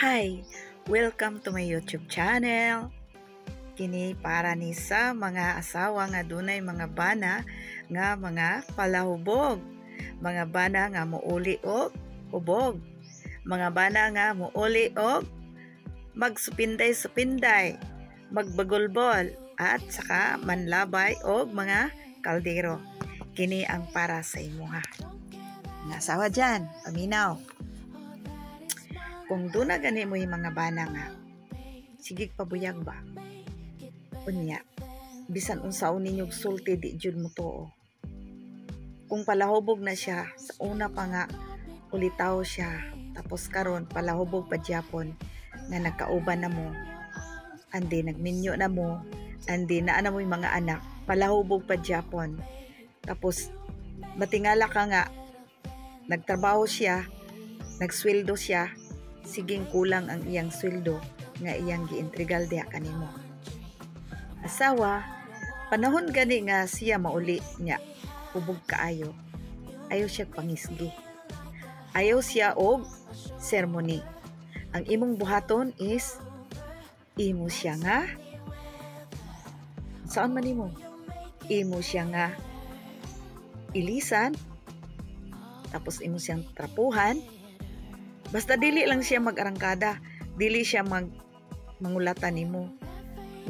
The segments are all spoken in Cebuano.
Hi! Welcome to my YouTube channel. Kini para ni sa mga asawa nga dunay mga bana nga mga palahubog. Mga bana nga muuli og hubog. Mga bana nga muuli og magsupinday-supinday, magbagulbol at saka manlabay og mga kaldero. Kini ang para sa imuha. Mga asawa dyan, paminaw. Kung duna gani mo yung mga bana nga sige pabuyag ba, unya bisan unsaon ninyo sulti, di jud mo tuo. Kung palahubog na siya sa una pa nga ulitaw siya, tapos karon palahubog pa gyapon nga nagkauban na mo, andi nagminyo na mo, andi naa na mo yung mga anak, palahubog pa gyapon. Tapos matingala ka nga nagtrabaho siya, nagsweldo siya, siging kulang ang iyang sweldo nga iyang giintrigal diha kanimo. Asawa, panahon gani nga siya mauli niya, hubog kaayo. Ayaw siya pangisgi. Ayaw siya og ceremony. Ang imong buhaton is imo siya nga saan man nimo? Imo siya nga ilisan, tapos imo siyang trapuhan. Basta dili lang siya mag-arangkada, dili siya mangulata nimo.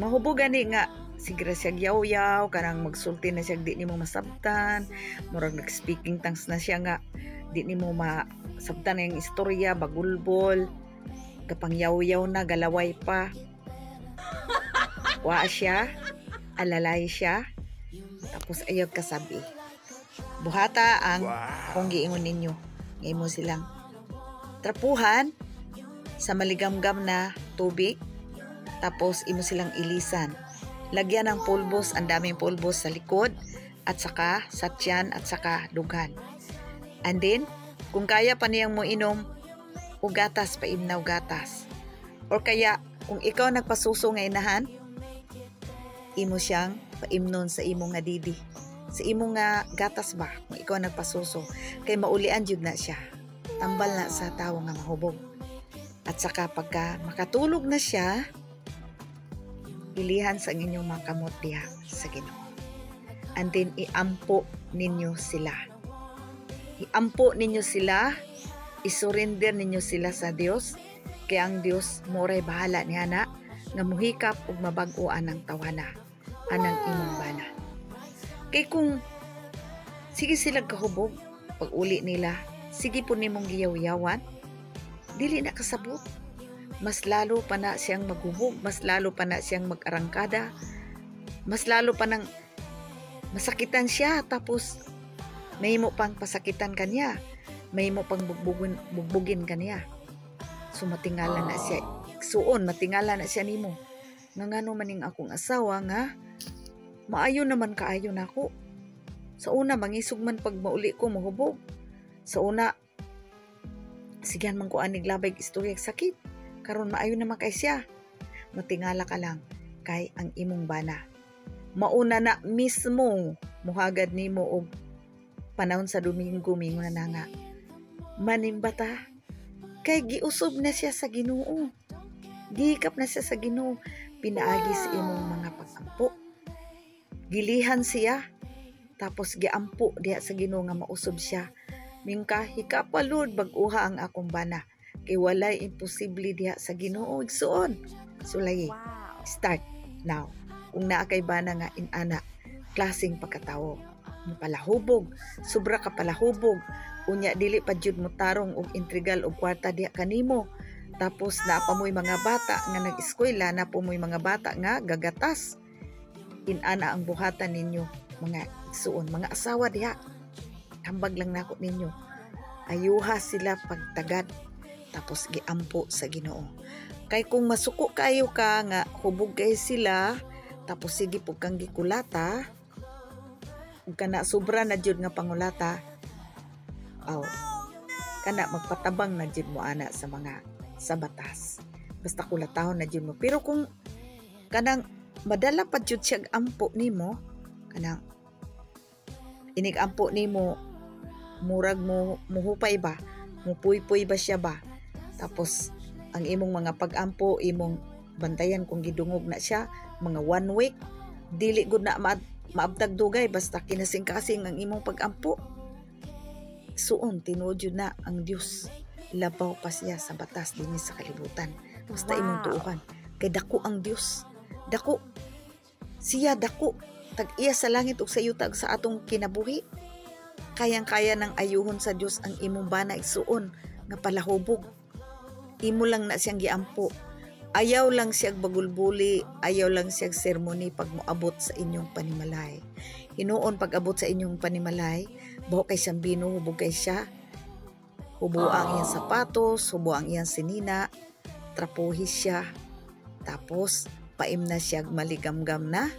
Mahubog gani nga sige ra siya yaw-yaw, kanang magsulti na siya di nimo masabtan, murag nag-speaking tongues na siya nga di nimo masabtan ang istorya, bagulbol, kapang yaw-yaw na, galaway pa. Wa siya, alalay siya, tapos ayaw kasabi. Buhata ang kung giingon ninyo, ngayon mo silang trapuhan sa maligamgam na tubig, tapos imo silang ilisan. Lagyan ng pulbos, ang daming pulbos sa likod at saka sa tiyan at saka dughan. And then, kung kaya pa niyang mo inom og gatas, paimnaw gatas. Or kaya, kung ikaw nagpasuso nga inahan, imo siyang paimnon sa imo nga didi. Sa imo nga gatas ba, kung ikaw nagpasuso, kay maulian jud na siya. Tambal na sa tawo nga mahubog. At saka pagka makatulog na siya, ilihan sa inyong mga kamot diha sa Ginoo. And then iampo ninyo sila. Iampo ninyo sila, isurrender ninyo sila sa Dios, kay ang Dios moray bahala niya na nga muhikap ug mabag-o anang tawana anang imong bana. Kay kung sige sila kahubog, pag uli nila, sige po nimong giyaw-yawan, dili na kasabot. Mas lalo pa na siyang maghubog, mas lalo pa na siyang mag-arangkada, mas lalo pa nang masakitan siya, tapos may mo pang pasakitan kanya, may mo pang bugbugin, bugbugin kanya. So matingala na siya, suon, matingala na siya nimo. Nga ngano maning akong asawa nga, maayo naman kaayo nako. Sa una, mangisog man pag mauli ko, mahubog. Sa una, sigyan man ko anig labay istorya sakit. Karon maayo naman kay siya. Matingala ka lang kay ang imong bana. Mauna na mismo muhagad nimo og panahon sa Domingo, mingon na nga. Manimbata kay giusob na siya sa Ginoo. Gihikap na siya sa Ginoo pinaagi sa imong mga pag-ampo. Gilihan siya tapos giampo diha sa Ginoo nga mausob siya. Mingka hikapa, Lord, bag-uha ang akong bana. Kay walay imposible diha sa Ginoo, igsuon. Sulayi. Start now. Kung naa kay bana nga inana klaseng pagkatawo, palahubog, sobra ka palahubog, unya dili pa jud mo tarong og intrigal og kwarta diha kanimo. Tapos naa pa mo'y mga bata nga nag-eskwela, naa pa mo'y mga bata nga gagatas. Inana ang buhatan ninyo, mga igsuon, mga asawa diha. Hambag lang nako ninyo. Ayuha sila pagtagad tapos giampo sa Ginoo. Kay kung masuko kayo ka nga hubog kay sila tapos sige po kang gikulata ug kana sobra na jud nga pangulata, aw kana magpatabang na jud mo ana sa mga sa batas. Basta kulatahon na jud mo. Pero kung kanang madala pa jud siya ampo nimo, kanang inig ampo nimo murag mo muhupay ba, mupuypuy ba siya ba, tapos Ang imong mga pag-ampo, imong bantayan kung gidungog na siya, mga one week, dili gud na maabtag dugay basta kinasing-kasing ang imong pag-ampo. Suon, tinuod jud na ang Dios. Labaw pa siya sa batas dinhi sa kalibutan. Basta imong tuohan. Kay dako ang Dios. Dako. Siya dako. Tag-iya sa langit ug sa yuta ug sa atong kinabuhi. Kayang-kaya nang ayuhon sa Dios ang imong bana, igsuon, nga palahubog. Imo lang na siyang giampo. Ayaw lang siyang bagulbuli, ayaw lang siyang sermoni pag moabot sa inyong panimalay. Hinuon pag abot sa inyong panimalay, buho kay siyang bino, hubog kay siya. Hubo ang iyang sapatos, hubo ang iyang sinina, trapuhi siya. Tapos, paim na siya maligamgam na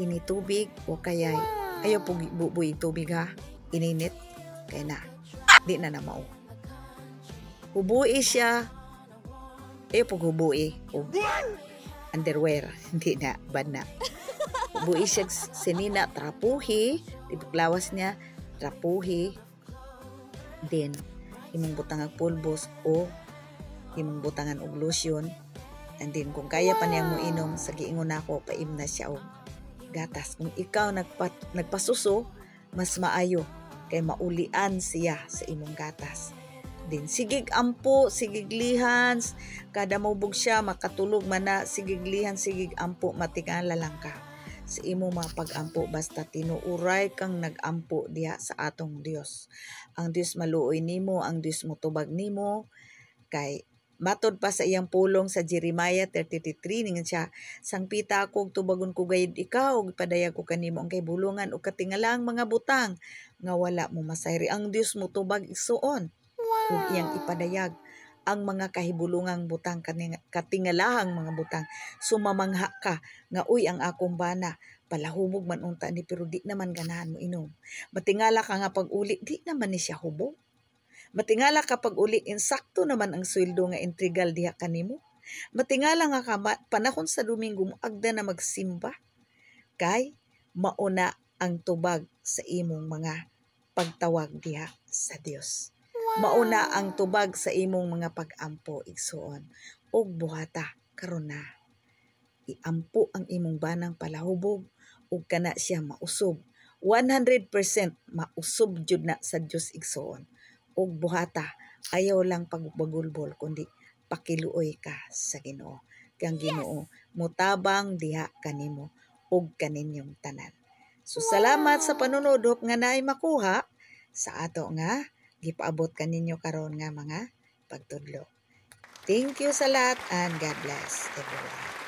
ini tubig o kaya'y ayaw po bubuy tubig ha, ininit, kay na, di na na mao. Hubui siya, ayaw po hubui, o underwear, hindi na, bad na. Hubui siya sinina, trapuhi, tibok lawas niya, trapuhi, then, imong butang ang pulbos o imong butangan og lotion, and then kung kaya pa niya mo inom, sa giingon nako, paim na siya og gatas. Kung ikaw nagpasuso, mas maayo kay maulian siya sa imong gatas. Din sigig ampo, sigig lihans, kada mobog siya makatulog man na, sigig lihan, sigig ampo, matingala lang ka sa imong mga pag-ampo basta tinuuray kang nag-ampo diha sa atong Dios. Ang Dios maluoy nimo, ang Dios motubag nimo kay matod pa sa iyang pulong sa Jeremiah 33, ningon siya, "Sangpita ako ug tubagon ko gayud ikaw ug ipadayag ko kanimo ang kahibulungan ug katingalang mga butang nga wala mo masayri." Ang Dios motubag, igsuon, ug iyang ipadayag ang mga kahibulungang butang, katingalahang mga butang. Sumamangha ka nga, "Uy, ang akong bana palahubog man unta ni pero di naman ganahan mo inom." Matingala ka nga pag uli, di naman ni siya hubog. Matingala ka pag uli, insakto naman ang sweldo nga intrigal diha kanimo. Matingala nga ka panahon sa Domingo mo agda na magsimba kay mauna ang tubag sa imong mga pagtawag diha sa Dios. Mauna ang tubag sa imong mga pag-ampo, igsuon. Ug buhata karon na. Iampo ang imong banang palahubog ug kana siya mausob. 100% mausob jud na sa Dios, igsuon. Ug buhata, ayaw lang pagbagulbol kundi pakiluoy ka sa Ginoo. Kay ang Ginoo mutabang diha kanimo ug kaninyong tanan. So salamat sa panonood, hope nga naay makuha sa ato nga gipaabot kaninyo karon nga mga pagtudlo. Thank you sa lahat and God bless everyone.